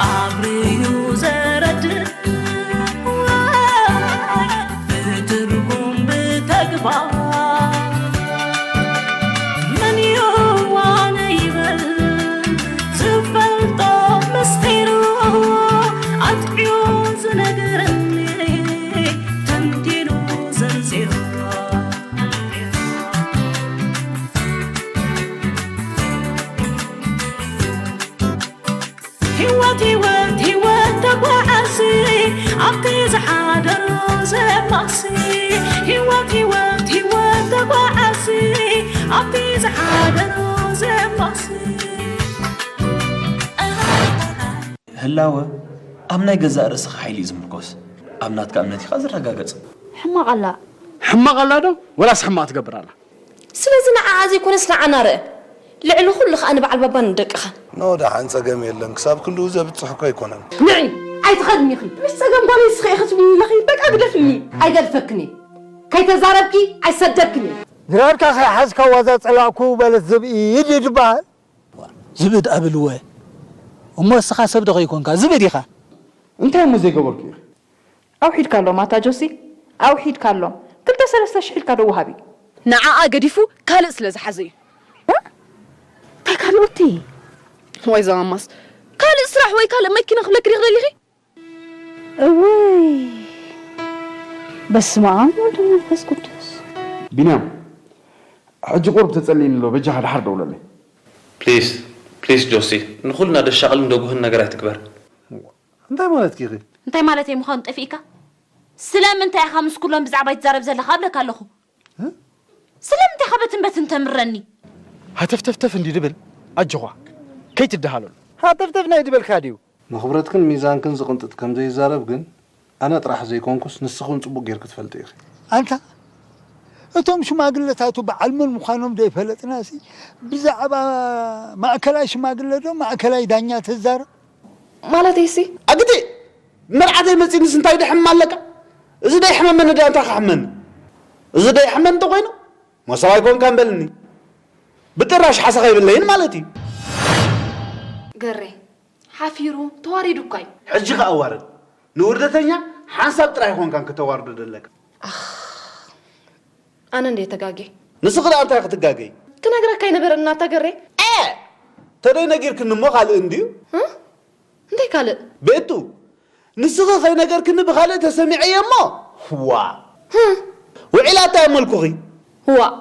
ኣብርዩ ዘረድእ ብትርጉም ብተግባር መን ይዋነ ይብል ዝፈልጦ ምስጢሩ ኣጥዕዮ ዝነግረኒ ተንቲኑ ዘንዚሩ። ህይወት ህይወት ህይወት ተጓዓዚ ኣብቲ ዝሓደሮ ዘማሲ። ህይወት ህይወት ህይወት ተጓዓዚ ኣብቲ ዝሓደሮ ዘማሲ። ህላወ ኣብ ናይ ገዛእ ርእስኻ ሓይሊ እዩ ዝምርኮስ። ኣብ ናትካ እምነት ኢኻ ዝረጋገጽ። ሕማቕ ኣላ። ሕማቕ ኣላ ዶ ወላስ ሕማቕ ትገብር ኣላ? ስለዚ ንዓኣ ዘይኮነስ ንዓና ርእ። ልዕሊ ኩሉ ከኣ ንበዓል ባባን ንደቅኻን። ኖ ደሓን ጸገም የለን ክሳብ ክንድኡ ዘብጽሕ እኮ ኣይኮነን። ንዒ ኣይትኸድኒ ኢኺ ምስ ጸገም ጓለይ ንስኺ ኢኺ ትብልኒ ኣለኺ በቃ ግደፍኒ። ኣይገድፈክን እየ ከይተዛረብኪ ኣይሰደክን እየ። ዝረርካ ከይሓዝካ ዋዛ ጸላእኩ በለት ዝብኢ ኢድ ድበሃል። ዝብኢ ደኣ ብልወ እሞ እስኻ ሰብ ዶ ከይኮንካ ዝብኢ ዲኻ። እንታይ እሞ ዘይገበርኩ ኢኺ። ኣውሒድካሎም ኣታ ጆሲ ኣውሒድካሎም ክልተ ሰለስተ ሽሕ ኢልካ ዶ ወሃቢ። ንዓኣ ገዲፉ ካልእ ስለ ዝሓዘ እዩ። እንታይ ካልኦቲ? ዋይ ዛማማስ ካልእ ስራሕ ወይ ካልእ መኪና ክብለኪ ዲኺ ደሊኺ? እውይ በስመ ኣብ ወልድ መንፈስ ቅዱስ። ቢንያም ሕጂ ቁሩብ ተጸሊእኒ ኣሎ በጃኻ ደሓር ደውለለይ። ፕሊስ ፕሊስ ጆሲ ንኹልና ደሻቕልን ደጉህን ነገር ኣይትግበር። እንታይ ማለትኪ ኢኺ? እንታይ ማለተይ ምዃኑ ጠፊእካ? ስለምንታይ ኢኻ ምስ ኩሎም ብዛዕባይ ትዛረብ ዘለኻ እብለካ ኣለኹ። ስለምንታይ ኢኻ በትን በትን ተምረኒ? ሃተፍተፍተፍ እንድዩ ድብል ኣጆኻ ከይትደሃለሉ። ሃተፍተፍ ናይ ድበልካ ድዩ? ንኽብረትክን ሚዛንክን ዝቕንጥጥ ከም ዘይዛረብ ግን ኣነ ጥራሕ ዘይኮንኩስ ንስኺ እውን ጽቡቕ ጌርኪ ትፈልጢ ኢኺ። ኣንታ እቶም ሽማግለታቱ በዓል መን ምዃኖም ዘይፈለጥናሲ ብዛዕባ ማእከላይ ሽማግለ ዶ ማእከላይ ዳኛ ትዛረብ? ማለተይሲ ኣግዲእ መርዓተይ መጺእንስ እንታይ ደሕም ኣለካ? እዚ ደይሕመመኒ ደኣ እንታይ ክሕመኒ? እዚ ደይሕመኒ እንተኾይኑ ሞሳብ ኣይኮንካን በልኒ። ብጥራሽ ሓሰኻ የብለይን ማለት እዩ። ገሬ ሓፊሩ ተዋሪዱ እኳ እዩ። ሕጂ ከኣ ዋረድ። ንውርደተኛ ሓንሳብ ጥራይ ኣይኮንካን ክተዋርዶ ደለካ። ኣነ እንድየ ተጋግየ። ንስኺ ደኣ እንታይ ክትጋገዪ? ክነግረካ ኣይነበረንን ኣታ ገሬ። ኤእ! ተደይ ነጊርክኒ እሞ ካልእ እንድዩ። እንታይ ካልእ? ቤቱ ንስኺ ከይነገርክኒ ብኻልእ ተሰሚዐዮ እሞ ዋእ! ውዒላታ እያ መልኩኺ። ዋእ!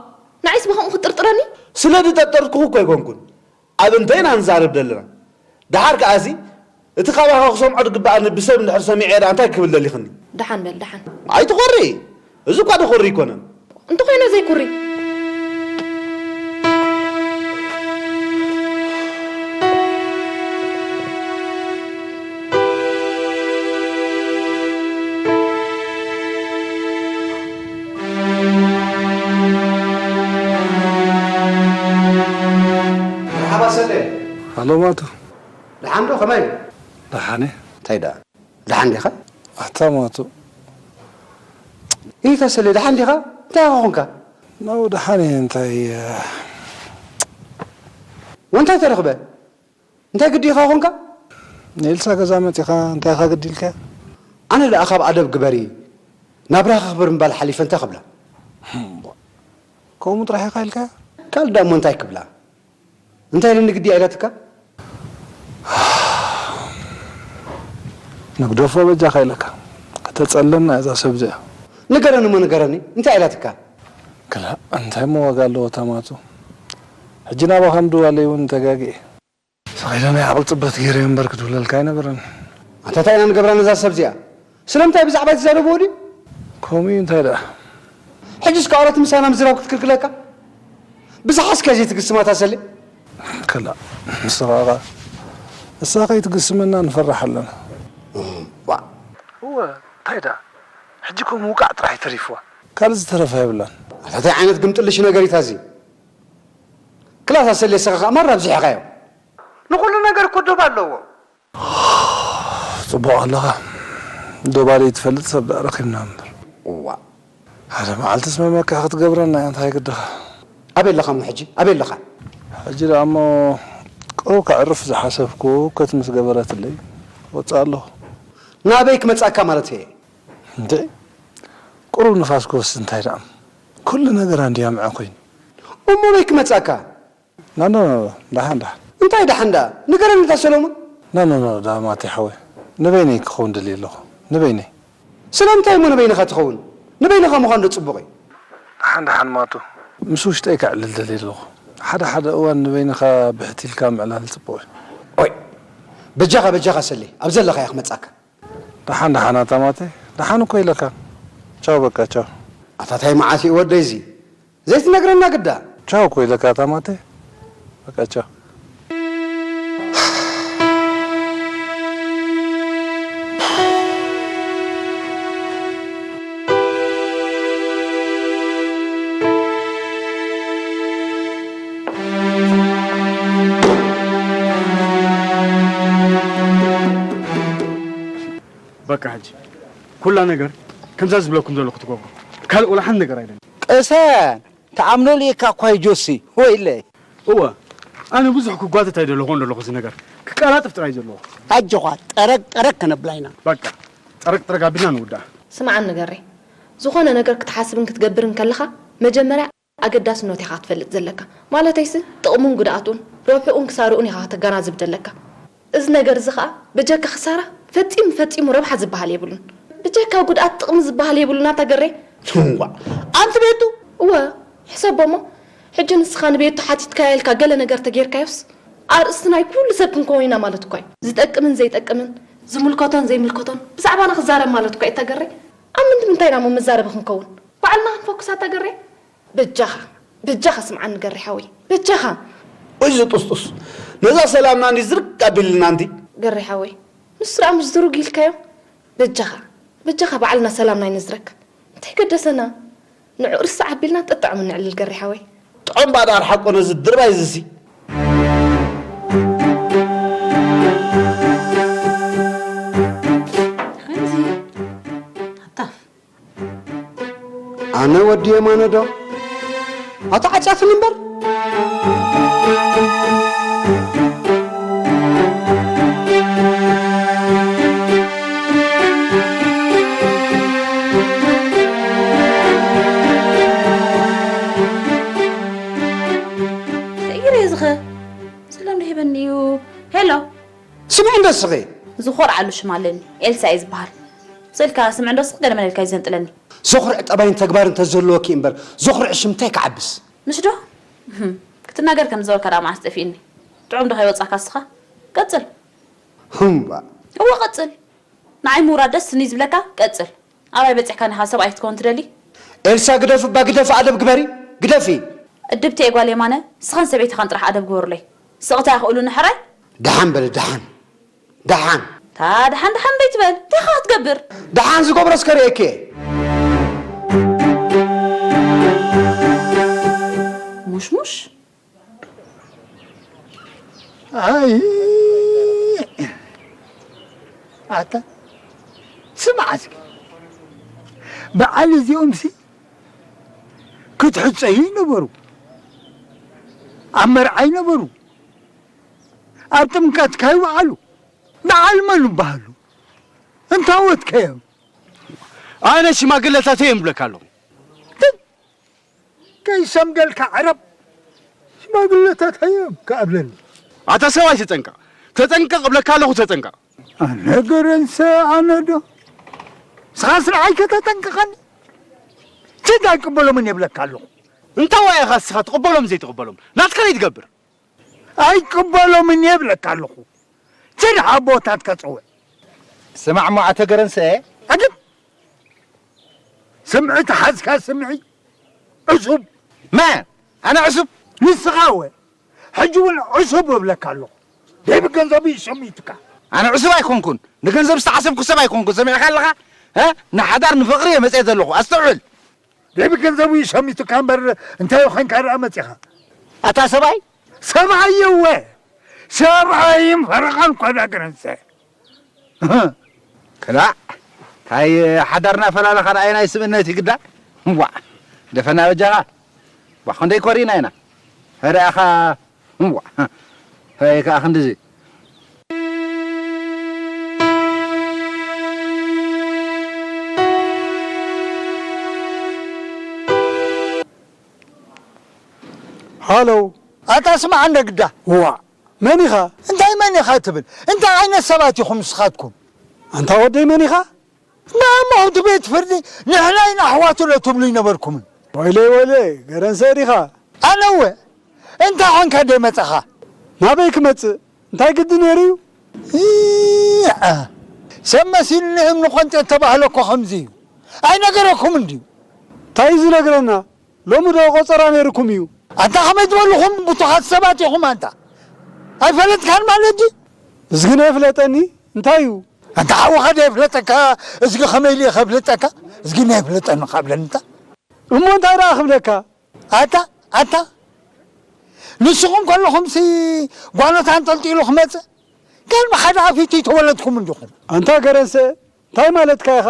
ንዓይስ ብኸምኡ ክትጥርጥረኒ? ስለ ዝጠርጠርኩኺ እኮ ኣይኮንኩን። ኣብ እንታይ ኢና ንዛረብ ዘለና? ደሓር ከኣሲ እቲ ካባኺ ክሰምዖ ዝግበኣኒ ብሰብ እንድሕር ሰሚዐዮ ደኣ እንታይ ክብል ደሊኽኒ? ደሓን በል ደሓን። ኣይትኾሪ። እዚ እኳ ደኾሪ ኣይኮነን። እንተኾይነ ዘይኩሪ። መርሓባ ሰሌ። ሃሎ ማቱ። ደሓን ዶ ከመይ? ደሓን እየ። እንታይ ደኣ? ደሓን ዲኻ? ኣታ ማቱ። ኢታ ሰሌ ደሓን ዲኻ? እንታይ ኢኻ ኾንካ? ነው ደሓን እየ እንታይ ወንታይ ተረኽበ? እንታይ ግዲ ኢኻ ኾንካ? ንኤልሳ ገዛ መጺኻ እንታይ ኢኻ ግዲ ኢልካያ? ኣነ ደኣ ካብ ኣደብ ግበሪ ናብራኺ ክብር ምባል ሓሊፈ እንታይ ክብላ? ከምኡ ጥራሕ ኢኻ ኢልካያ? ካልእ ደኣ እሞ እንታይ ክብላ? እንታይ ኢለኒ ግዲ ኣይላትካ? ንግደፎ በጃኻ ኢለካ ከተጸለና እዛ ሰብ እዚኣ። ንገረኒ እሞ ንገረኒ እንታይ ኢላትካ? ክላእ እንታይ እሞ ዋጋ ኣለዎ ታማቱ። ሕጂ ናባኻ ምድዋለይ እውን ተጋጊኤ። ስቕ ኢለ ናይ ዓቕሊ ጽበት ገይረ እምበር ክድውለልካ ኣይነበረን። ኣንታ እንታይ ኢና ንገብራ ነዛ ሰብ እዚኣ? ስለምንታይ ብዛዕባይ ትዛረብዎ ድዩ? ከምኡ እዩ እንታይ ደኣ? ሕጂ እስከ ኣውራት ምሳና ምዝራብ ክትክልክለካ? ብዝሓዝካዮ ዘይትግስማ እታ ሰሌ። ክላእ ንስኻ ኸኣ እሳ ከይትግስመና ንፈርሕ ኣለና። እወ እንታይ ደኣ ሕጂ እኮ ምውቃዕ ጥራሕ እዩ ተሪፍዋ። ካልእ ዝተረፋ የብላን። ኣታ እንታይ ዓይነት ግምጥልሽ ነገር እዩ እታ እዚ? ክላእ እታ ሰሌ ንስኻ ኸኣ ማራ ኣብዚሕኻዮ። ንኹሉ ነገር እኮ ዶብ ኣለዎ። ጽቡቕ ኣለኻ ዶባ ዘይትፈልጥ ሰብ ደኣ ረኺብና እምበር። እዋእ። ሓደ መዓልትስ መመክሒ ክትገብረና እያ እንታይ ግድኻ። ኣበይ ኣለኻ እሞ ሕጂ ኣበይ ኣለኻ። ሕጂ ደኣ እሞ ኦ፣ ከዕርፍ ዝሓሰብኩ ከት ምስ ገበረትለይ ወፅእ ኣለኹ። ናበይ ክመጻካ ማለት እየ? እንዴ፣ ቁሩብ ንፋስ ክወስድ እንታይ ደኣ? ኩሉ ነገር ኣንድያ ምዐ ኮይኑ። እሞ ኣበይ ክመጻካ? ና፣ ና፣ ና፣ ደሓን፣ ደሓን። እንታይ ደሓን ደኣ? ንገረኒ እንታ ሰሎሞን። ና፣ ና፣ ና፣ ዳ ማቴ ሓወይ። ንበይነይ ክኸውን ደልየ ኣለኹ። ንበይነይ። ስለምንታይ እሞ ንበይንኻ ትኸውን? ንበይንኻ ምዃን ዶ ጽቡቕ እዩ? ደሓን፣ ደሓን ማቱ። ምስ ውሽጠይ ከዕልል ደልየ ኣለኹ። ሓደ ሓደ እዋን ንበይንኻ ብሕት ኢልካ ምዕላል ጽቡቕ እዩ። ኦይ፣ በጃኻ፣ በጃኻ ሰሌ፣ ኣብ ዘለኻያ ክመጻካ። ደሓን፣ ደሓን ኣታ ማቴ። ደሓን እኮ ኢለካ። ቻው፣ በቃ ቻው። ኣታ ታይ መዓት እዩ ወደይ እዚ? ዘይትነግረና ግዳ። ቻው እኮ ኢለካ ኣታ ማቴ። በቃ ቻው። በቃ ሕጂ ኩላ ነገር ከምዛ ዝብለኩም ዘለኹ ትገብሩ። ካልእ ወላ ሓንቲ ነገር ኣይደልን። ቅሰን፣ ትኣምኖ ልኢካ እኳ እዩ ጆሲ። ወይለይ። እወ፣ ኣነ ብዙሕ ክጓተት ኣይደለኹን ዘለኹ፣ እዚ ነገር ክቀላጥፍ ጥራይ ዘለዎ። ኣጆኻ፣ ጠረግ ጠረግ ከነብላ ኢና። በቃ፣ ጠረግ ጠረግ ኣቢልና ንውዳእ። ስምዓኒ ገሬ፣ ዝኾነ ነገር ክትሓስብን ክትገብርን ከለኻ መጀመርያ ኣገዳስነቱ ኢኻ ክትፈልጥ ዘለካ። ማለተይሲ ጥቕሙን ጉድኣቱን፣ ረብሕኡን ክሳርኡን ኢኻ ከተገናዝብ ዘለካ። እዚ ነገር እዚ ኸኣ ብጀካ ክሳራ ፈጺሙ ፈጺሙ ረብሓ ዝበሃል የብሉን። ብጀካ ጉድኣት ጥቕሚ ዝበሃል የብሉን ኣታ ገሬ። እዋ፣ ኣንቲ ቤቱ። እወ፣ ሕሰቦ እሞ፣ ሕጂ ንስኻ ንቤቱ ሓቲትካያ ኢልካ ገለ ነገር ተጌርካዮስ፣ ኣርእስቲ ናይ ኩሉ ሰብ ክንከውን ኢና ማለት እኳ እዩ። ዝጠቅምን ዘይጠቅምን፣ ዝምልከቶን ዘይምልከቶን ብዛዕባና ክዛረብ ማለት እኳ እዩ ኣታ ገሬ። ኣብ ምንዲ ምንታይ ኢና እሞ መዛረቢ ክንከውን? ባዕልና ክንፎክስ ኣታ ገሬ። በጃኻ፣ በጃኻ ስምዓኒ ገሬ ሓወይ፣ በጃኻ። ወይ ዝጥስጡስ፣ ነዛ ሰላምና እንዲ ዝርግ ኣቢልና እንዲ። ገሬ ሓወይ፣ ንሱ ደኣ ምሽ ዝሩግ ኢልካዮ? በጃኻ፣ በጃኻ ባዕልና ሰላምና ኣይንዝረግ። እንታይ ገደሰና? ንዑ ርሳዕ ኣቢልና ጠጥዕሙ ንዕልል ገሬ ሓወይ። ጥዑም ባዳር ሓቆ ነዚ ድርባይ ዝሲ። ከምዚ ኣታፍ። ኣነ ወዲ የማነ ዶ? ኣታ ዓጫትኒ እምበር። ቀይረ ዝኸ ሰላም ዶ ሂበኒ እዩ? ሄሎ። ስምዒ እንዶ እስኺ። ዝኾርዓሉ ሽም ኣለኒ፣ ኤልሳ እየ ዝበሃል። ስእልካ ስምዒ እንዶ እስኺ ገለ መለ ኢልካ እዩ ዘንጥለኒ። ዘኹርዕ ጠባይን ተግባርን እንተዝህልወኪ እምበር፣ ዘኹርዕ ሽም እንታይ ክዓብስ? ምሽ ዶ? እህም። ክትናገር ከም ዝነበርካ ደኣ መዓስ ጠፊእኒ? ጥዑም ዶ ከይወጻእካ እስኻ? ቀጽል። እምባ። እወ፣ ቀጽል። ንዓይ ምውራድ ደስ ስኒ ዝብለካ? ቀጽል። ኣባይ በጺሕካ ዲኻ ሰብኣይ ክትከውን ትደሊ? ኤልሳ፣ ግደፊ እባ፣ ግደፊ፣ ኣደብ ግበሪ፣ ግደፊ። እድብቲ እየ ጓል የማነ፣ ንስኻን ሰበይትኻን ጥራሕ ኣደብ ግበሩለይ። ስቕታ ይኽእሉኒ ሕራይ? ደሓን በሊ፣ ደሓን፣ ደሓን። እታ ደሓን ደሓን በይትበል፣ እንታይ ኢኻ ክትገብር? ደሓን ዝገብሮ እስከ ርእየኪ እየ። ሙሽሙሽ? ኣይ፣ ኣታ፣ ስማዕ እስኪ። በዓል እዚኦምሲ ክትሕጸዩ ይነበሩ። ኣብ መርዓ ይነበሩ። ኣብ ጥምቀትካ ይውዓሉ። በዓል መን ይበሃሉ? እንታወትከዮም? ኣነ ሽማግለታተይ እዮም ብለካ ኣለኹ። ከይሰምደልካ ዕረብ። ሽማግለታት ሃዮም ክኣብለኒ። ኣታ ሰብኣይ ተጠንቀቕ። ተጠንቀቕ እብለካ ኣለኹ፣ ተጠንቀቕ። ኣነ ገረንሰ፣ ኣነ ዶ? ንስኻስ ንዓይ ከተጠንቅቐኒ? ችድ ኣይቅበሎምን የብለካ ኣለኹ። እንታይ ዋይ ኢኻ ንስኻ ትቕበሎም ዘይትቕበሎም? ናትካ ዘይትገብር። ኣይቅበሎምን እየ እብለካ ኣለኹ። ችድ ኣቦታትካ ጸውዕ። ስማዕ እሞ ኣቶ ገረንሰ። ኣግብ። ስምዒ ተሓዝካ ስምዒ። ዕሱብ። መን? ኣነ ዕሱብ? ንስኻ እወ። ሕጂ እውን ዕሱብ እብለካ ኣለኹ። ደይ ብገንዘቡ እዩ ሸሚቱካ። ኣነ ዕሱብ ኣይኮንኩን። ንገንዘብ ዝተዓሰብኩ ሰብ ኣይኮንኩን። ሰሚዕካ ኣለኻ? እ? ንሓዳር ንፍቕሪ እየ መጽየ ዘለኹ። ኣስተውዕል። ደይ ብገንዘቡ እዩ ሸሚቱካ እምበር እንታይ ኮይንካ ደኣ መጺኻ? ኣታ ሰብኣይ? ሰብኣይ እየ እወ። ሰብኣይን ፈረቓን እኳ ደኣ ገረንሰ። ክላእ፣ ታይ ሓዳርና ፈላለኻ ደኣ ኣየናይ ስብእነት ይግዳ? እዋዕ፣ ደፈና በጃኻ። ዋ፣ ክንደይ ኮሪና ኢና። ፈሪኣኻ፣ እዋዕ። ሀይ፣ ከኣ ክንድዚ። ሃሎ። ኣታ ስማዕ፣ እንደ ግዳ። እዋ፣ መን ኢኻ? እንታይ መን ኢኻ ትብል? እንታይ ዓይነት ሰባት ኢኹም ንስኻትኩም? ኣንታ ወደይ፣ መን ኢኻ? ንኣማውቲ ቤት ፍርዲ ንሕና ኢና ኣሕዋቱ ዶ ትብሉ ይነበርኩምን? ወይለይ፣ ወይለይ፣ ገረንሰ ዲኻ? ኣነወ፣ እንታይ ኾንካ ደይ መጻኻ? ናበይ ክመጽእ? እንታይ ግዲ ነይሩ እዩ? ኢዓ፣ ሰብ መሲሉ ንእምኒ ቆንጤ እተባህለ እኮ ከምዚ እዩ። ኣይነገረኩም እንድዩ? እንታይ እዩ ዝነግረና? ሎሚ ዶ ቆጸራ ነይርኩም እዩ? ኣንታ ከመይ ዝበልኹም ብቱኻት ሰባት ኢኹም ኣንታ? ኣይፈለጥካን ማለት ድዩ? እዝግነ ይፍለጠኒ፣ እንታይ እዩ? ኣንታ ሓውኻ ዶ የፍለጠካ? እዝጊ ከመይ ኢሉ ከፍልጠካ? እዝግነ ይፍለጠኒ ካብለኒ እንታ። እሞ እንታይ ደኣ ክብለካ? ኣታ፣ ኣታ፣ ንስኹም ከለኹምሲ ጓኖት ኣንጠልጢሉ ክመጽእ? ካልሚ ሓደ ኣፊቱ ይተወለድኩም እንዲኹም። ኣንታ ገረንሰ፣ እንታይ ማለትካ ኢኻ?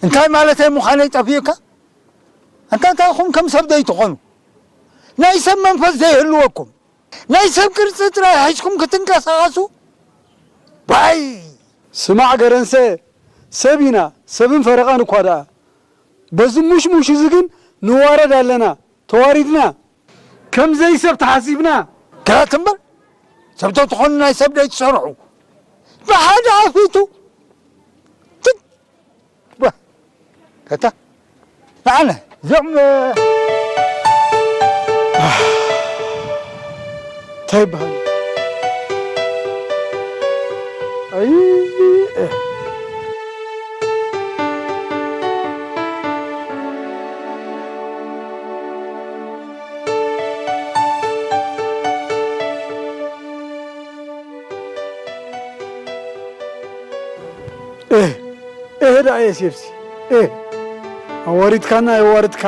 እንታይ ማለተይ ምዃነይ ጠፊኡካ? ኣንታ እንታይ ኢኹም ከም ሰብ ዘይትኾኑ? ናይ ሰብ መንፈስ ዘይህልወኩም? ናይ ሰብ ቅርጺ ጥራይ ሒዝኩም ክትንቀሳቐሱ? ባይ! ስማዕ ገረንሰ፣ ሰብ ኢና፣ ሰብን ፈረቓን እኳ ደኣ። በዚ ሙሽሙሽ እዚ ግን ንዋረድ ኣለና፣ ተዋሪድና። ከም ዘይሰብ ተሓሲብና። ግራት እምበር፣ ሰብ ተትኾኑ ናይ ሰብ ደይትሰርሑ። ብሓደ ኣፊቱ። ትግ-፣ ባ-፣ ከታ፣ ንዓና፣ እዚኦም፣ እ፣ እንታይ ይበሃል? ኣይ፣ እ። እህ፣ እህ ደኣ የሴፍሲ፣ እህ፣ ኣዋሪድካና የዋርድካ።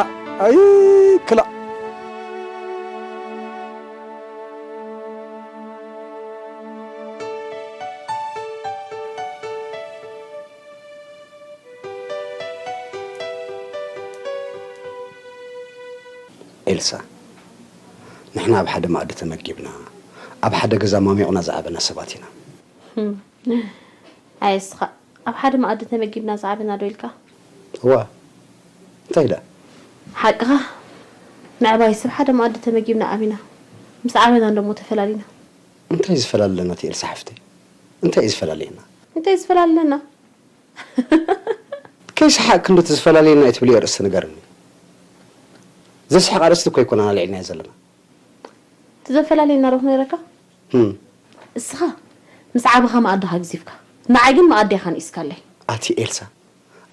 ኣይ፣ ክላእ። ኤልሳ፣ ንሕና ኣብ ሓደ መኣዲ ተመጊብና፣ ኣብ ሓደ ገዛ ሟሚቑና ዝዓበና ሰባት ኢና። ህም። ኣየ እስኻ፣ ኣብ ሓደ መኣዲ ተመጊብና ዝዓበና ዶ ኢልካ? እዋ፣ እንታይ ደኣ? ሓቅኻ፣ ምዕባይ ሰብ ሓደ መኣዲ ተመጊብና ዓቢና። ምስ ዓበና እንደሞ ተፈላሊና። እንታይ ዝፈላለና እቲ ኤልሳ ሓፍተይ? እንታይ እዩ ዝፈላልየና? እንታይ ዝፈላለና? ከይሰሓቅኪ እንዶ እቲ ዝፈላልየና እዩ ትብልዮ ኣርእስቲ ንገርኒ። ዘስሕቕ ኣርእስቲ እኮ ኣይኮነን ኣልዒልናዮ ዘለና። እቲ ዘፈላልየና ዶ ክነግረካ? ህም። እስኻ ምስ ዓበኻ መኣድኻ ገዚፍካ፣ ንዓይ ግን መኣዲ ኢኻ ንኢስካለይ። ኣቲ ኤልሳ፣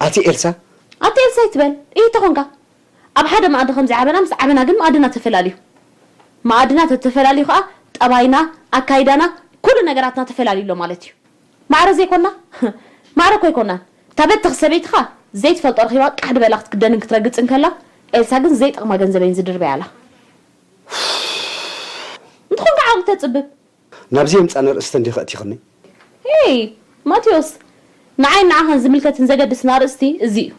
ኣቲ ኤልሳ። ኣቲ ኤልሳ ኣይትበል፣ እይ ተኾንካ። ኣብ ሓደ መኣዲ ከም ዝዓበና፣ ምስ ዓበና ግን መኣድና ተፈላልዩ። መኣድና ተተፈላልዩ ኸኣ ጠባይና፣ ኣካይዳና፣ ኩሉ ነገራትና ተፈላልዩ ኣሎ ማለት እዩ። ማዕረ ዘይኮና? ማዕረ እኮ ኣይኮናን። እታ በተኽ ሰበይትኻ ዘይትፈልጦ ረኺባ ቃሕ ድበላ ክትክደንን ክትረግጽን ከላ፣ ኤልሳ ግን ዘይጠቕማ ገንዘበይን ዝድርበያ ኣላ። እንተኾንካ ዓቕሊ ተጽብብ። ናብዚ የምጻን ኣርእስቲ እንዲኺ ኣእቲኽኒ? ሄይ፣ ማቴዎስ፣ ንዓይን ንዓኻን ዝምልከትን ዘገድስን ኣርእስቲ እዚ እዩ።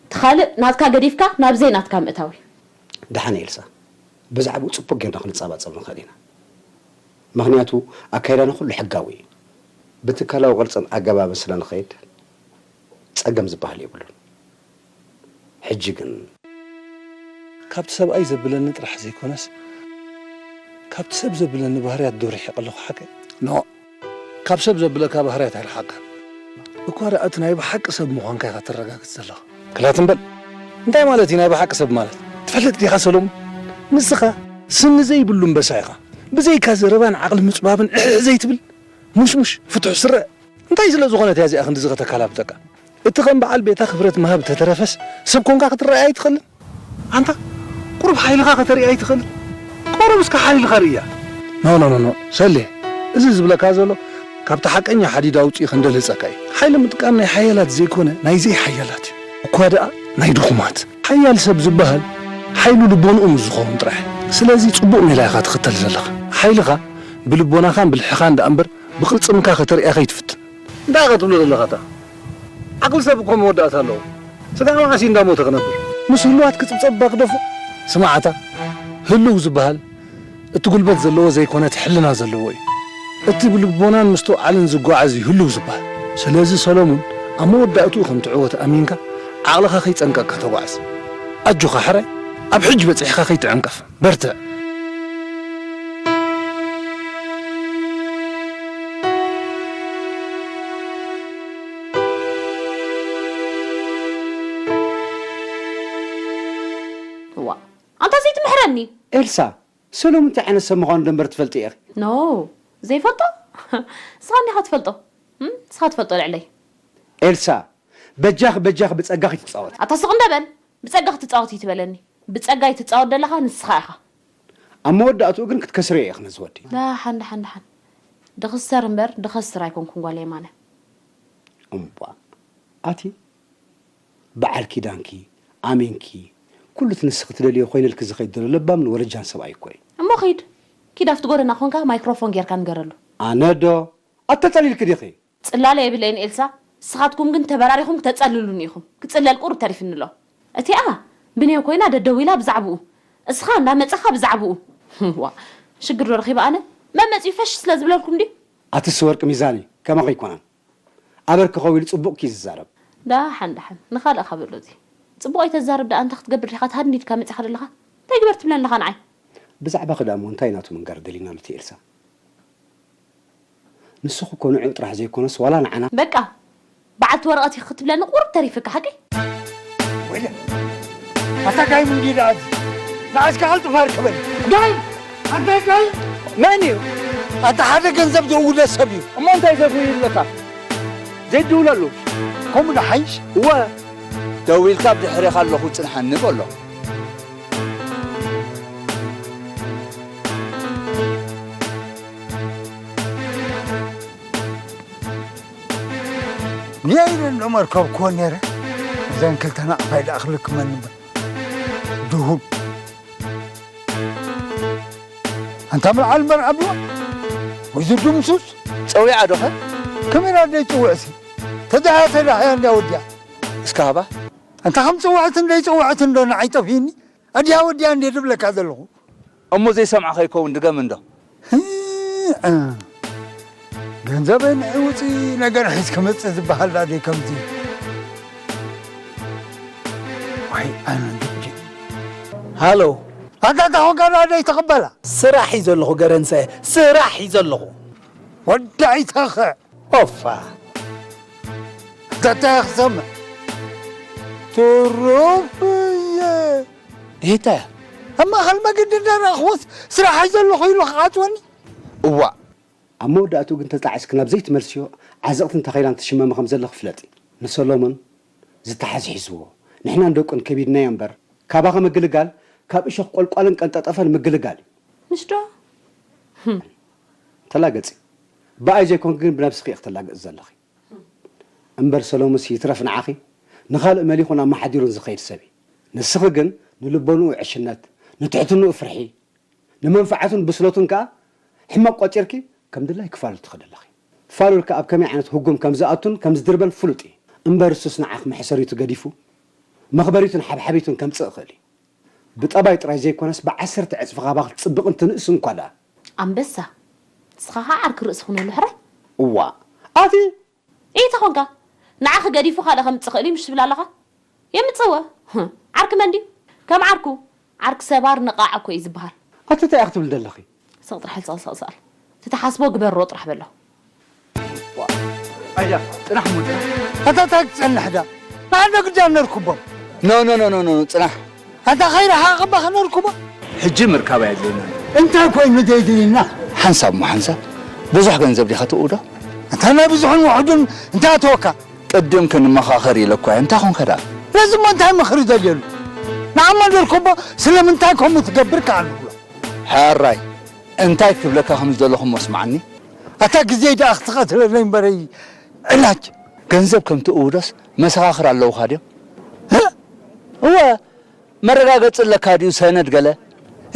እቲ ካልእ ናትካ ገዲፍካ ናብ ዘይናትካ ምእታው እዩ። ደሓን ኤልሳ፣ ብዛዕባኡ ጽቡቕ ጌርና ክንጸባጸብ ንኽእል ኢና። ምኽንያቱ ኣካይዳና ኩሉ ሕጋዊ እዩ። ብትካላዊ ቅርጽን ኣገባብን ስለ ንኸይድ ጸገም ዝበሃል የብሉን። ሕጂ ግን ካብቲ ሰብኣይ ዘብለኒ ጥራሕ ዘይኮነስ፣ ካብቲ ሰብ ዘብለኒ ባህርያት ዶ ርሒቐ ኣለኹ ሓቀይ? ኖእ፣ ካብ ሰብ ዘብለካ ባህርያት ኣይረሓቕካን። እኳ ደኣ እቲ ናይ ብሓቂ ሰብ ምዃንካ ኢኻ ተረጋግጽ ዘለኻ። ክላት እምበል፣ እንታይ ማለት እዩ ናይ ብሓቂ ሰብ ማለት? ትፈልጥ ዲኻ ሰሎሙን? ንስኻ ስኒ ዘይብሉ እምበሳ ኢኻ። ብዘይካ ዘረባን ዓቕሊ ምጽባብን ዕዕ ዘይትብል፣ ሙሽሙሽ፣ ፍቱሕ ስረ። እንታይ ስለ ዝኾነት እያ እዚኣ ክንድዚ ከተካላብጠካ? እቲ ከም በዓል ቤታ ክብረት ምሃብ ተተረፈስ፣ ሰብ ኮንካ ክትረኣይ ኣይትኽእልን። ኣንታ፣ ቁሩብ ሓይልኻ ከተርኢ ኣይትኽእልን። ቁሩብ እስከ ሓይልኻ ርእያ። ኖ፣ ኖ፣ ኖ፣ ኖ፣ ሰሌ፣ እዚ ዝብለካ ዘሎ፣ ካብቲ ሓቀኛ ሓዲድ ኣውጺኡ ክንደልህጸካ እዩ። ሓይሊ ምጥቃም ናይ ሓያላት ዘይኮነ፣ ናይ ዘይሓያላት እዩ። እኳ ደኣ ናይ ድኹማት። ሓያል ሰብ ዝበሃል፣ ሓይሉ ልቦንኡ ምስ ዝኸውን ጥራሕ። ስለዚ ጽቡቕ ሜላ ኢኻ ትኽተል ዘለኻ። ሓይልኻ ብልቦናኻን ብልሕኻን ደኣ እምበር፣ ብቕልጽምካ ከተርእያ ከይትፍትን። እንታይ ኢኻ ትብሎ ዘለኻ ኣታ? ዓቕሊ ሰብ እኮ መወዳእታ ኣለዎ። ስጋዕ መዓስ እዩ እንዳሞተ ክነብር? ምስ ህሉዋት ክጽብጸብ እባ ግደፎ። ስማዕ ኣታ፣ ህሉው ዝበሃል እቲ ጉልበት ዘለዎ ዘይኮነ፣ እቲ ሕልና ዘለዎ እዩ። እቲ ብልቦናን ምስትውዓልን ዝጓዓዝ እዩ ህልው ዝበሃል። ስለዚ ሰሎሙን፣ ኣብ መወዳእትኡ ከም ትዕወት ኣሚንካ፣ ዓቕልኻ ከይጸንቀካ ተጓዓዝ። ኣጆኻ ሕራይ፣ ኣብ ሕጂ በጺሕካ ከይትዕንቀፍ። በርትዕ። እዋ፣ ኣንታ ዘይትምሕረኒ። ኤልሳ፣ ሰሎሙን እንታይ ዓይነት ሰብ ምዃኑ ደንበር ትፈልጢ ኢኺ። ኖ፣ ዘይፈልጦ? ንስኻ እንዲኻ ትፈልጦ። እም? ንስኻ ትፈልጦ ልዕለይ። ኤልሳ፣ በጃኺ በጃኺ ብጸጋኺ ትጻወቲ። ኣታ ስቕ እንደ በል። ብጸጋኺ ትጻወት እዩ ትበለኒ። ብጸጋይ ትጻወት ደለኻ ንስኻ ኢኻ። ኣብ መወዳእትኡ ግን ክትከስርዮ ኢኺ ነዚ ወዲ። ደሓን ደሓን ደሓን። ድኽሰር እምበር ድኸስር ኣይኮንኩን ጓል የማነ። እምቧ ኣቲ በዓል ኪዳንኪ ኣሚንኪ ኩሉ እቲ ንስኺ ትደልዮ ኮይነልኪ ዝኸይድ ዘሎ ለባምን ወረጃን ሰብኣይ እኮ እዩ። እሞ ኺድ ኪድ ኣብቲ ጎደና ኾንካ ማይክሮፎን ጌርካ ንገረሉ። ኣነ ዶ ኣተጸሊልኪ ዲኺ? ጽላለ የብለይን ኤልሳ፣ ንስኻትኩም ግን ተበራሪኹም ክተጸልሉኒ ኢኹም። ክጽለል ቁሩብ ተሪፍኒ ኣሎ። እቲኣ ብኔው ኮይና ደደዊላ ብዛዕብኡ፣ እስኻ እንዳመጻኻ ብዛዕብኡ። ዋ ሽግር ዶ ረኺበ ኣነ? መመጺኡ ፈሽ ስለ ዝብለልኩም ድዩ? ኣትሲ ወርቂ ሚዛን እዩ ከማኺ ኣይኮነን። ኣበርኪ ኸው ኢሉ ጽቡቕኪ እዩ ዝዛረብ። ደሓን ደሓን ንኻልእኻ በሎ እዚ። ጽቡቕ ኣይተዛርብ ደኣ እንታይ ክትገብር ዲኻ ትሃድን ኢልካ መጺኻ ዘለኻ? እንታይ ግበር ትብለኒ ኣለኻ ንዓይ? ብዛዕባኺ ደኣ እሞ እንታይ ኢና ትምንጋር ደሊና ሉቲ ኤልሳ? ንስኺ እኮ ንዕኡ ጥራሕ ዘይኮነስ ዋላ ንዓና። በቃ በዓልቲ ወረቐት ኢኺ ክትብለኒ ቁሩብ ተሪፍካ ሓቀይ? ወይለ ኣታ ጋይ ምንዲ ደኣ እዚ ንዓስካ ቀልጥፍ ኣርከበኒ ጋይ ኣንታይ ጋይ መን እዩ ኣታ ሓደ ገንዘብ ዘውለ ሰብ እዩ እሞ እንታይ ሰብ ይብለካ ዘይድውለሉ ከምኡ ንሓይሽ እወ ደዊልካ ብድሕሬኻ ኣለኹ ጽንሓኒ በሎ ነይረ እንዶ መርከብክዎ ነይረ እዘን ክልተ ናቕፋይ ደኣ ክልክመኒ እምበር ድሁል ኣንታ ምልዓል እምበር ኣብዋ ወይ ዝድምሱስ ጸዊዓ ዶኸ ከመይ ናደይ ጽውዕሲ ተዳሃ ተዳሃያ እንዳ ወዲያ እስካ ሃባ ኣንታ ከም ጽውዕት እንደይ ጽውዕት እንዶ ንዓይ ጠፊኒ ኣድያ ወዲያ እንዴ ድብለካ ዘለኹ። እሞ ዘይሰምዖ ከይከውን ድገም እንዶ። ገንዘበይ ንዒ ውፂ ነገር ሒዝ ክመፅእ ዝበሃል ዳደይ ከምዚ ዋይ ኣነ ድብጂ ሃሎ ኣታ ታኾንካ ዳደይ ተቐበላ ስራሕ እዩ ዘለኹ ገረንሰ ስራሕ እዩ ዘለኹ ወዳዒ ተኸዕ ኦፋ ተተኽሰመ ትሩፍ እየ እታ ኣብ ማእኸል መገዲ እንዳረኣኽዎስ ስራሕ ኣለኹ ኢሉ ክዓፅወኒ እዋእ ኣብ መወዳእትኡ ግን ተጣዒስኪ ናብ ዘይትመልስዮ ዓዘቕትን ተኸይላን ትሽመሚ ከም ዘለኺ ፍለጢ ንሰሎሞን ዝተሓዝ ሒዝዎ ንሕናን ደቁን ከቢድናዮ እምበር ካባኺ ምግልጋል ካብ እሾኽ ቆልቋልን ቀንጠጠፈን ምግልጋል እዩ ምሽ ዶ ተላገፂ ብኣይ ዘይኮንኪ ግን ብነብስኺ ኢኺ ተላግፂ ዘለኺ እምበር ሰሎምስ ይትረፍ ንዓኺ ንኻልእ መሊኹን ኣመሓዲሩን ዝኸይድ ሰብ እዩ ንስኺ ግን ንልቦንኡ ዕሽነት ንትሕትንኡ ፍርሒ ንመንፍዓቱን ብስለቱን ከኣ ሕማቕ ቆጺርኪ ከም ድላይኪ ፋሉል ትኸዲ ኣለኺ። ፋሉል ከኣ ኣብ ከመይ ዓይነት ህጉም ከም ዝኣቱን ከም ዝድርበን ፍሉጥ እዩ። እምበር እሱስ ንዓኺ መሕሰሪቱ ገዲፉ መኽበሪቱን ሓብሓቢቱን ከምጽእ ይኽእል እዩ። ብጠባይ ጥራይ ዘይኮነስ ብዓሰርተ ዕጽፊ ካባኺ ትጽብቕን ትንእስን እኳ ደኣ። ኣንበሳ! ንስኻ ኸኣ ዓርኪ ርእሲ ኩነሉ ሕራይ። እዋእ! ኣቲ ኢተ ኾንካ ንዓኺ ገዲፉ ካልእ ከምጽእ ኽእል እዩ ምሽ ትብል ኣለኻ? የምጽእወ። ዓርኪ መን ድዩ? ከም ዓርኩ ዓርኪ ሰባር ነቓዕ እኮ እዩ ዝበሃል። ኣቲ እንታይ ኢኺ ትብሊ ዘለኺ? ስቕ ጥራሕ ኢልካ ስቕ ስቕ ስቕ። እቲ ትሓስቦ ግበሮ ጥራሕ በሎ። ኣያ ጥራሕ እሞ ጥራሕ። ኣታ እንታይ ትጸንሕ ደኣ? ንዓና ግዳ ነርክቦም። ኖ ኖ ኖ ኖ ጽናሕ። ኣታ ኸይረሓቐ እባ ኸነርክቦ። ሕጂ ምርካብ ኣየድልየናን እዩ። እንታይ ኮይኑ ደይድልየና? ሓንሳብ እሞ ሓንሳብ። ብዙሕ ገንዘብ ዲኻ ትእውዶ? ኣታ ናይ ብዙሕን ውሑድን እንታይ ኣተወካ? ቅድም ክንመኻኸር ኢለ እኳ እየ። እንታይ ኾንካ ደኣ? ነዚ እሞ እንታይ ምኽሪ ደልየሉ? ንዓማ ደርኮቦ ስለምንታይ ከምኡ ትገብር ከኣ ንብሎ። ሕራይ እንታይ ክብለካ ከም ዝደለኹ እሞ ስምዓኒ። ኣታ ግዜይ ደኣ ክትቐትለለይ እምበረይ ዕላጅ። ገንዘብ ከም ትእውዶስ መሰኻኽር ኣለዉኻ ድዮም? እወ መረጋገጺ ኣለካ ድዩ ሰነድ ገለ?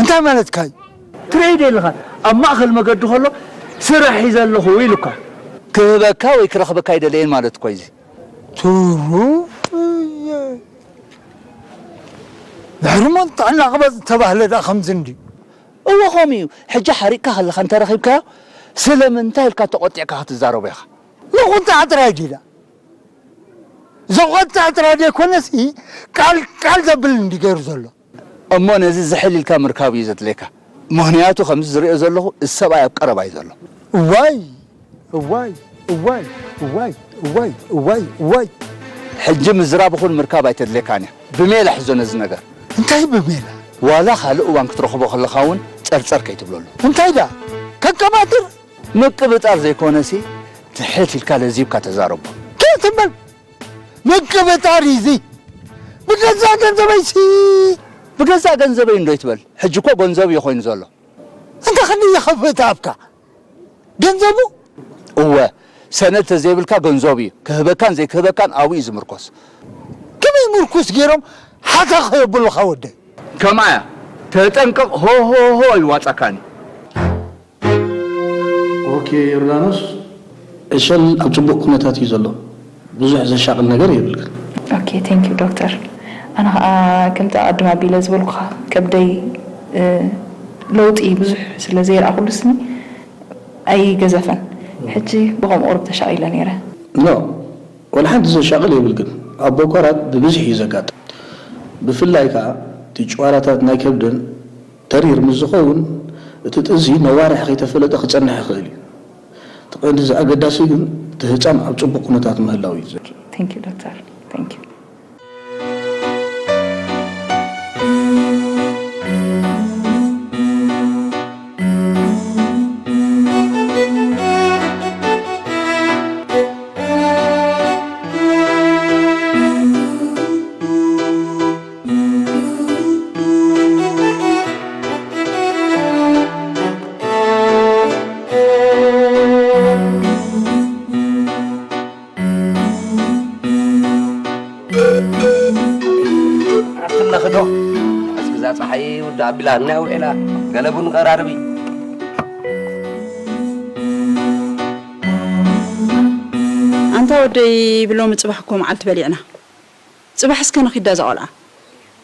እንታይ ማለትካ እዩ? ትርእይ ዶ ኣለኻ ኣብ ማእኸል መገዲ ከሎ ስራሕ ሒዘ ኣለኹ ኢሉካ። ክህበካ ወይ ክረኽበካ ኣይደለየን ማለት እኮ እዩ እዚ። ትሩፍ እየ። ድሕሪ ሞት ጥዕና ቅበጽ ዝተባህለ ደኣ ከምዚ እንድዩ። እወ ከምኡ እዩ። ሕጂ ሓሪቕካ ከለኻ እንተረኺብካዮ ስለምንታይ ኢልካ ተቖጢዕካ ክትዛረቦ ኢኻ። ንቑጣዕ ጥራይ ዲላ? ዘቖጥዕ ጥራይ ዘይኮነሲ ቃል ቃል ዘብል እንዲ ገይሩ ዘሎ። እሞ ነዚ ዝሕል ኢልካ ምርካብ እዩ ዘድልየካ። ምኽንያቱ ከምዚ ዝሪኦ ዘለኹ እዚ ሰብኣይ ኣብ ቀረባ እዩ ዘሎ። እዋይ እዋይ እዋይ እዋይ እዋይ እዋይ እዋይ እዋይ። ሕጂ ምዝራብ ይኹን ምርካብ ኣይተድልየካን እያ። ብሜላ ሕዞ ነዚ ነገር። እንታይ ብሜላ? ዋላ ካልእ እዋን ክትረኽቦ ከለኻ እውን ጸርጸር ከይትብለሉ። እንታይ ደኣ? ከቀባጥር? ምቅብጣር ዘይኮነሲ ትሕት ኢልካ ለዚብካ ተዛረቦ። ከይትበል። ምቅብጣር እዩ እዚ። ብገዛእ ገንዘበይሲ። ብገዛእ ገንዘበይ እንዶ ይትበል። ሕጂ እኮ ገንዘብ እዩ ኮይኑ ዘሎ። እንተ ክንዲ ይኸፍእ ተኣፍካ። ገንዘቡ? እወ፣ ሰነድ ተዘይብልካ ገንዘቡ እዩ። ክህበካን ዘይክህበካን ኣብኡ እዩ ዝምርኮስ። ከመይ ምርኩስ ገይሮም ሓታ ከየብሉኻ ወደይ? ከምኣ እያ። ተጠንቀቕ፣ ሆ ሆ ሆ ኣይዋጻካን እዩ። ኦኬ ዮርዳኖስ፣ ዕሸል ኣብ ጽቡቕ ኩነታት እዩ ዘሎ። ብዙሕ ዘሻቕል ነገር የብልክን። ኦኬ፣ thank you ዶክተር። ኣነ ኸኣ ከምቲ ኣቐድም ኣቢለ ዝበልኩኻ ከብደይ ለውጢ ብዙሕ ስለ ዘይረኣኹሉ ስኒ ኣይገዘፈን። ሕጂ ብኸምኡ ቁሩብ ተሻቒለ ነይረ። ኖ፣ ወላ ሓንቲ ዘሻቕል የብልክን። ኣብ ቦኮራት ብብዝሒ እዩ ዘጋጥም። ብፍላይ ከኣ እቲ ጭዋራታት ናይ ከብደን ተሪር ምስ ዝኸውን፣ እቲ ጥንሲ ነዋርሕ ከይተፈለጠ ክጸንሕ ይኽእል እዩ። እቲ ቀንዲ ዝኣገዳሲ ግን እቲ ህጻን ኣብ ጽቡቕ ኩነታት ምህላው እዩ። Thank you doctor. Thank you. ኣብቲ ነኽዶ እስክዛ ፀሓይ ውዳ ኣቢላ እናይ ውዒላ ገለ ቡን ቀራርቢ። ኣንታ ወደይ ብሎሚ ፅባሕ እኮ መዓልቲ በሊዕና። ፅባሕ እስከ ንኺዳ እዛ ቆልዓ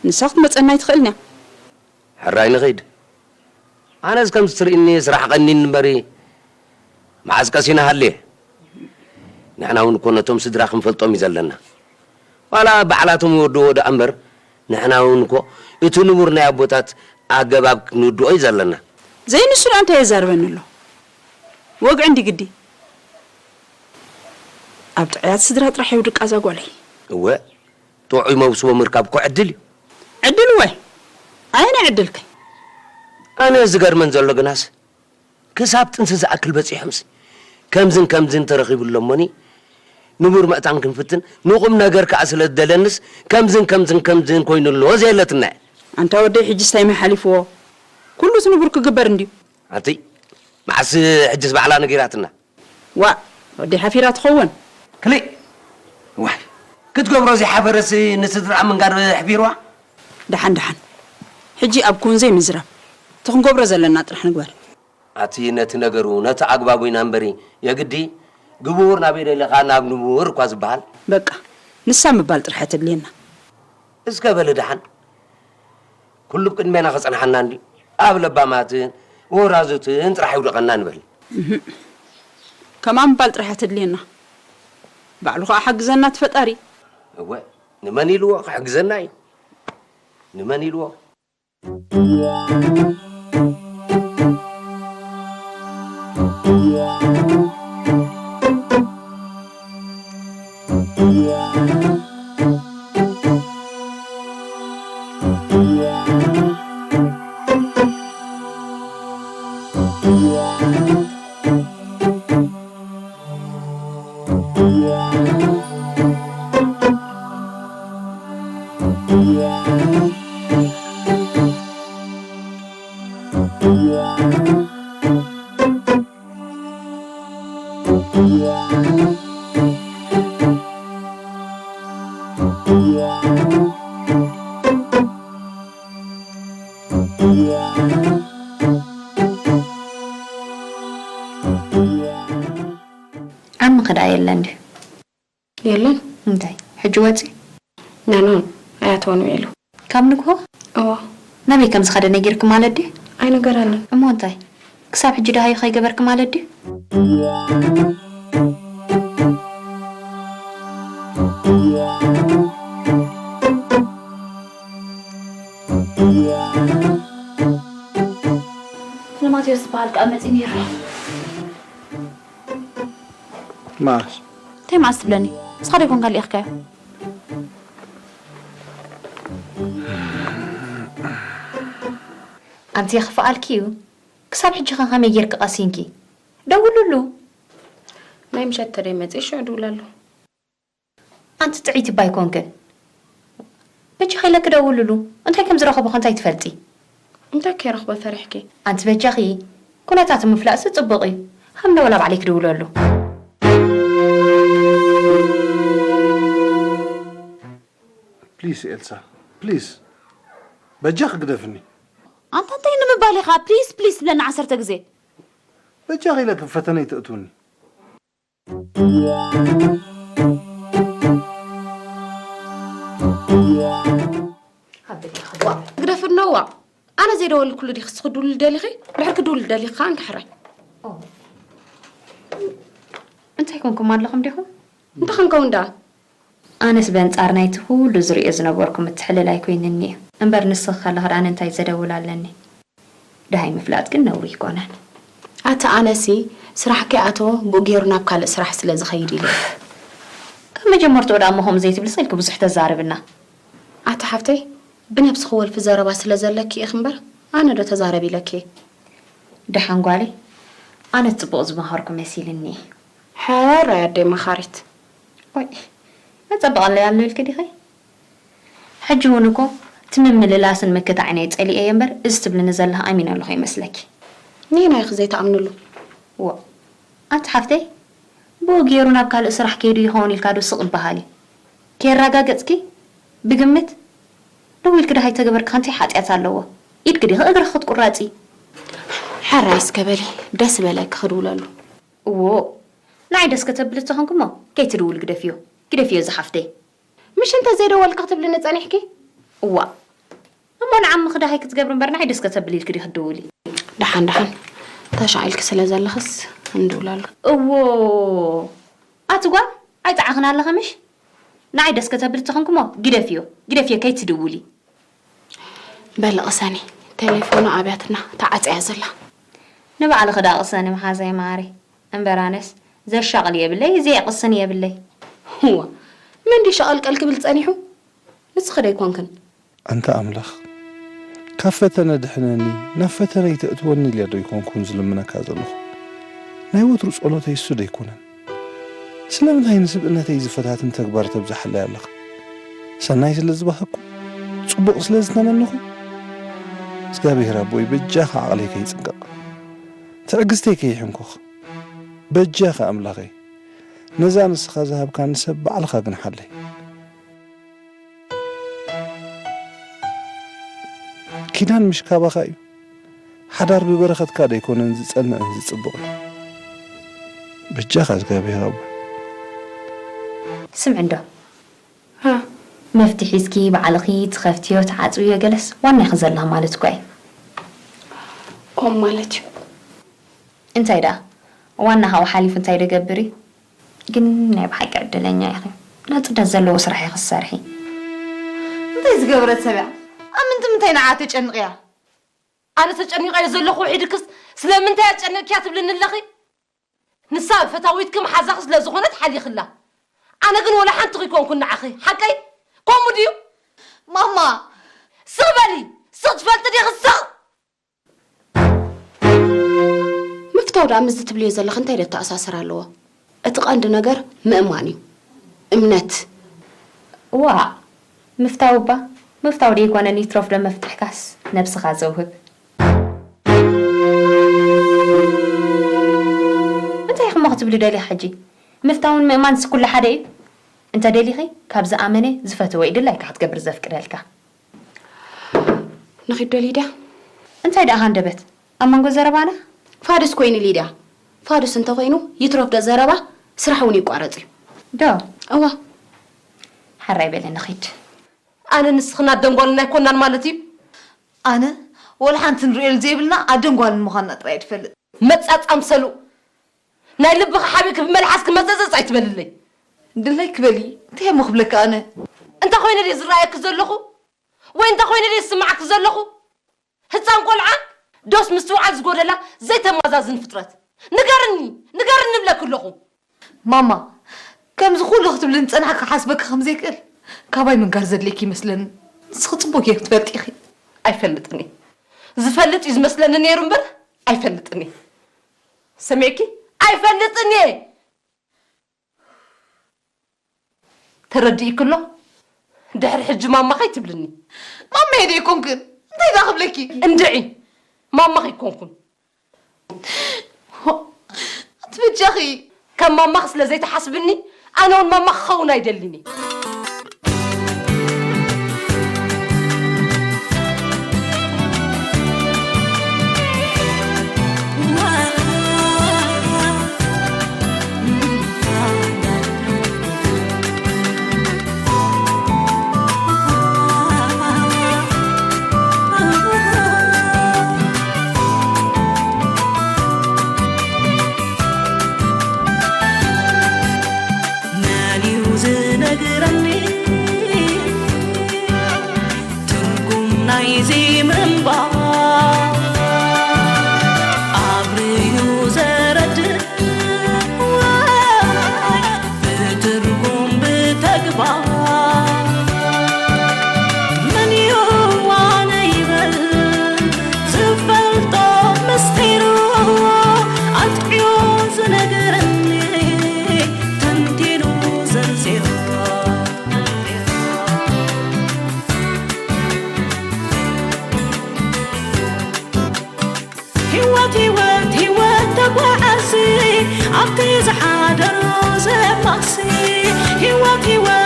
ንሳ ክትመፀና ኣይትኽእልን እያ። ሕራይ ንኺድ። ኣነስ ከምዚ ትርእኒ ስራሕ ቀኒኒ እምበሪ መዓስ ቀሲና ሃልየ። ንሕና እውን እኮ ነቶም ስድራ ክንፈልጦም እዩ ዘለና። ዋላ ባዕላቶም ይወድዎ ደኣ እምበር ንሕና እውን እኮ እቲ ንቡር ናይ ኣቦታት ኣገባብ ክንውድኦ እዩ ዘለና። ዘይንሱ ደኣ እንታይ የዛርበኒ ኣሎ? ወግዒ እንዲ ግዲ። ኣብ ጥዑያት ስድራ ጥራሕ የውድቃ እዛ ጓለይ። እወ ጥዑይ መብስቦ ምርካብ እኮ ዕድል እዩ። ዕድል ወይ ኣየናይ ዕድል ከ? ኣነ ዝገርመን ዘሎ ግናስ ክሳብ ጥንሲ ዝኣክል በጺሖምሲ ከምዝን ከምዝን ተረኺቡ ኣሎ እሞኒ ንቡር ምእታን ክንፍትን ንቑም ነገር ከኣ ስለ ዝደለንስ ከምዝን ከምዝን ከምዝን ኮይኑ ኣሎ ዘየለትና እያ። ኣንታ ወደይ ሕጅስ ታይ መሓሊፍዎ ኩሉስ ንቡር ክግበር እንድዩ። ኣቲ መዓስ ሕጅስ ባዕላ ነጊራትና። ዋእ ወደይ ሓፊራ ትኸውን። ክልእ ዋይ ክትገብሮ ዘይሓፈረሲ ንስድርኣ ምንጋር ኣሕፊርዋ። ደሓን ደሓን ሕጂ ኣብ ኩን ዘይምዝራብ እቲ ክንገብሮ ዘለና ጥራሕ ንግበር። ኣቲ ነቲ ነገሩ ነቲ ኣግባቡ ኢና እምበሪ የግዲ ግቡር ናበይ ደሊኻ ናብ ንቡር እኳ ዝበሃል። በቃ ንሳ ምባል ጥራሕ እያ ተድልየና። እስከ በሊ ደሓን ኩሉ ብቅድሜና ከጸንሓና እንድዩ ኣብ ለባማትን ወራዙትን ጥራሕ ይውድቐና ንበል። እህእ ከምኣ ምባል ጥራሕ እያ ተድልየና። ባዕሉ ኸኣ ሓግዘና እቲ ፈጣሪ። እወ ንመን ኢልዎ ክሕግዘና እዩ ንመን ኢልዎ። ዓሚ ከ ደኣ የለን ድዩ? የለን። እንታይ ሕጂ ወጺ? ናኖ ኣያትወን ውዒሉ። ካብ ንግሆ? እዎ። ናበይ ከም ዝኸደ ነጊርኪ ማለት ድዩ? ኣይነገረንን። እሞ እንታይ? ክሳብ ሕጂ ደሃዩ ከይገበርኪ ማለት ድዩ? ንማቴዎስ ዝበሃል ከኣ መጺኡ ነይሩ። መዓስ? እንታይ መዓስ ትብለኒ? ንስኻ ዶ ኣይኮንካ ልኢኽካዮ? ኣንቲ የኽፍኣልኪ እዩ። ክሳብ ሕጂ ኸ ከመይ ጌርኪ ቀሲንኪ? ደውልሉ። ናይ ምሸት ተደይ መጺኡ ሽዑ ድውለሉ። ኣንቲ ጥዕይቲ እባ ኣይኮንክን። በጃኺ ኢለኪ ደውልሉ። እንታይ ከም ዝረኸቦ ኸ እንታይ ትፈልጢ? እንታይ ከይረኽቦ ፈሪሕኪ? ኣንቲ በጃኺ፣ ኩነታቱ ምፍላጥሲ ጽቡቕ እዩ። ሃምለ ወላ ባዕለይ ክድውለሉ። ፕሊስ ኤልሳ፣ ፕሊስ። በጃኺ ግደፍኒ። ኣንታ እንታይ ንምባል ኢኻ ፕሊስ ፕሊስ ትብለኒ ዓሰርተ ግዜ? በጃኺ ኢለኪ ፈተነ ኣይተእትውኒ። ግደፍኖ ዋእ። ኣነ ዘይደወልኩሉ ዲኺ ንስኺ ክድውልሉ ደሊኺ? ድሕር ክድውልሉ ደሊኺ ከኣ እንካሕራይ። እንታይ ኮንኩም ኣለኹም ዲኹም? እንታይ ክንከውን ደኣ? ኣነስ በንጻር ናይቲ ኩሉ ዝርእዮ ዝነበርኩ ምትሕልላይ ኮይንኒ እዩ። እምበር ንስኺ ከለኺ ደኣ ኣነ እንታይ ዘደውል ኣለኒ? ደሃይ ምፍላጥ ግን ነውሪ ኣይኮነን። ኣቲ ኣነሲ ስራሕ ከይኣተወ ብኡ ገይሩ ናብ ካልእ ስራሕ ስለ ዝኸይድ ኢለ። ካብ መጀመርትኡ ደኣ እሞ ከምኡ ዘይትብሊ ስኢልኪ ብዙሕ ተዛርብና። ኣቲ ሓፍተይ ብነብስኺ ወልፊ ዘረባ ስለ ዘለኪ ኢኺ እምበር ኣነ ዶ ተዛረብ ኢለኪ? ደሓን ጓለይ፣ ኣነ ጽቡቕ ዝመኸርኩ መሲልኒ። ሕራይ ኣደይ መኻሪት። ወይ፣ መጸበቐለይ ኣሎ ኢልኪ ዲኺ? ሕጂ እውን እኮ እቲ ምምልላስን ምክታዕን እየ ጸሊኤዮ እምበር፣ እዚ ትብልኒ ዘለኺ ኣሚነ ኣለኹ ይመስለኪ። ነየናይ ኢኺ ዘይትኣምንሉ? ዎ፣ ኣንቲ ሓፍተይ፣ ብኡ ገይሩ ናብ ካልእ ስራሕ ከይዱ ይኸውን ኢልካ ዶ ስቕ ይበሃል እዩ? ከየረጋገጽኪ፣ ብግምት፣ ደው ኢልኪ ደሃይ ተገበርኪ ከ እንታይ ሓጢኣት ኣለዎ? ኢድኪ ዲኺ እግርኺ ክትቁረጺ? ሕራይ እስከ በሊ፣ ደስ በለኪ ክድውለሉ። እዎ፣ ንዓይ ደስ ከተብሊ ተኾንኪ እሞ፣ ከይትድውሊ ግደፍዮ፣ ግደፍዮ ዝሓፍተይ። ምሽ እንተ ዘይደወልኪ ክትብልኒ ጸኒሕኪ? እዋእ፣ እሞ ንዓምኺ ደሃይ ክትገብሪ እምበር ንዓይ ደስ ከተብሊ ኢልኪ ዲኺ ትድውሊ? ደሓን ደሓን፣ ተሻቒልኪ ስለ ዘለኽስ እንድውለሉ። እዎ፣ ኣቲ ጓል፣ ኣይጠዓኽን ኣለኺ ምሽ? ንዓይ ደስ ከተብሊ ተኾንኪ እሞ ግደፍዮ፣ ግደፍዮ ከይትድውሊ። በሊ ቅሰኒ፣ ቴሌፎኑ ኣብያትና ተዓጽያ ዘላ። ንባዕልኺ ደኣ ቅሰኒ መሓዛይ ማዓረይ። እምበር ኣነስ ዘሻቕል የብለይ፣ ዘየቕስን የብለይ። እዋ፣ መን ድዩ ሸቐልቀል ክብል ጸኒሑ? ንስኺ ዶ ኣይኮንክን? ኣንታ ኣምላኽ፣ ካብ ፈተነ ድሕነኒ፣ ናብ ፈተነ ኣይተእትወኒ ኢለ ዶ ኣይኮንኩን ዝልምነካ ዘለኹ? ናይ ወትሩ ጸሎተይ እሱ ዶ ኣይኮነን? ስለምንታይ ንስብእነተይ ዝፈታትን ተግባር ተብዝሓለይ ኣለኻ? ሰናይ ስለ ዝበሃግኩ? ጽቡቕ ስለ ዝተመነኹ? እግዚኣብሔር ኣቦይ፣ በጃኻ ዓቕለይ ከይጽንቀቕ፣ ትዕግስተይ ከይሕንኩኽ፣ በጃኻ ኣምላኸይ፣ ነዛ ንስኻ ዝሃብካኒ ሰብ ባዕልኻ ግንሓለይ። ኪዳን ምሽ ካባኻ እዩ። ሓዳር ብበረኸትካ ደይኮነን ዝጸንዕን ዝጽብቕን። በጃኻ እግዚኣብሔር ኣቦይ። ስምዒ እንዶ። ሃ። መፍትሒ እስኪ ባዕልኺ ትኸፍትዮ ትዓጽውዮ ገለስ ዋና ኢኺ ዘለኺ ማለት እኮ እዩ። ኦም ማለት እዩ። እንታይ ደኣ? ዋና ካብኡ ሓሊፉ እንታይ ደገብር እዩ? ግን ናይ ብሓቂ ዕድለኛ ኢኺ። ናጽነት ዘለዎ ስራሕ ኢኺ ትሰርሒ። እንታይ ዝገበረት ሰብ እያ? ኣብ ምንታይ ምንታይ ንዓ ተጨንቕያ? ኣነ ተጨኒቐዮ ዘለኹ ውሒድክስ ስለምንታይ ኣጨነቅክያ ትብልኒ ኣለኺ? ንሳ ፈታዊትኪ መሓዛኺ ስለ ዝኾነት ሓሊኽላ። ኣነ ግን ወላ ሓንቲ ከይኮንኩ ንዓኺ። ሓቀይ? ከምኡ ድዩ? ማማ! ስቕ በሊ! ስቕ ትፈልጢ ዲኺ? ስቕ! ምፍታው ደኣ ምስዚ ትብልዮ ዘለኺ እንታይ ደተኣሳስር ኣለዎ? እቲ ቀንዲ ነገር ምእማን እዩ። እምነት። ዋእ! ምፍታው እባ ምፍታው ደይኮነን ይትረፍ ዶ መፍትሕካስ ነብስኻ ዘውህብ። እንታይ ኢኺ እሞ ክትብሊ ደሊኺ ሕጂ? ምፍታውን ምእማንስ ኩሉ ሓደ እዩ? እንተ ደሊኺ ካብ ዝኣመነ ዝፈተወ እዩ ድላይካ ክትገብር ዘፍቅደልካ። ንኺድ ዶ ሊድያ? እንታይ ደኣ ሃንደበት ኣብ መንጎ ዘረባና? ፋዱስ ኮይኑ ሊድያ። ፋዱስ እንተኾይኑ ይትረፍ ዶ ዘረባ ስራሕ እውን ይቋረጽ እዩ። ዶ? እዋ። ሓራይ በሊ ንኺድ። ኣነ ንስኽና ደንጓልና ኣይኮናን ማለት እዩ? ኣነ ወላ ሓንቲ ንርእየሉ ዘይብልና ኣደን ጓልን ምዃንና ጥራይ ትፈልጥ። መጻጽ ኣምሰሉ። ናይ ልብኺ ሓቢእኪ ብመልሓስኪ መጸጸጽ ኣይትበልለይ። ድላይ ክበሊ፣ እንታይ እሞ ክብለካ ኣነ? እንተ ኾይነ ድየ ዝረኣየኪ ዘለኹ? ወይ እንተ ኾይነ ድየ ዝስምዓኪ ዘለኹ? ህጻን ቆልዓ ዶስ ምስትውዓል ዝጎደላ ዘይተማዛዝን ፍጥረት? ንገርኒ፣ ንገርኒ እብለኪ ኣለኹ። ማማ፣ ከምዚ ኩሉ ክትብልኒ ጸናሕካ ክሓስበኪ ከም ዘይክእል ካባይ ምንጋር ዘድልየኪ ይመስለኒ። ንስኺ ጽቡቕ ጌርኪ ትፈልጢ ኢኺ። ኣይፈልጥን እየ። ዝፈልጥ እዩ ዝመስለኒ ነይሩ እምበር ኣይፈልጥን እየ። ሰሚዕኪ? ኣይፈልጥን እየ። ተረዲእኪ ኣሎ? ድሕሪ ሕጂ ማማኸ ኣይትብልኒ። ማማየ ዶ ኣይኮንክን? እንታይ ደኣ ክብለኪ? እንድዒ! ማማኸ ኣይኮንኩን። ኣቲ በጃኺ። ከም ማማኺ ስለ ዘይትሓስብኒ፣ ኣነ እውን ማማ ክኸውን ኣይደልን እየ። መን እዩ ዝነግረኒ ትርጉም ናይዚ ምንባር? ኣብርሁ ዘረድእ ብትርጉም ብተግባር። መን እዩ ኣነ ይበል ዝፈልጦ ምስጢሩ ኣጥዕዮ ዝነግረኒ ተንቲኑ ዘርዚሩ። ህይወት ህይወት ህይወት ተጓዓዚ ኣብቲ ዝሓደሮ ዘማሲ ህይወት ህይወት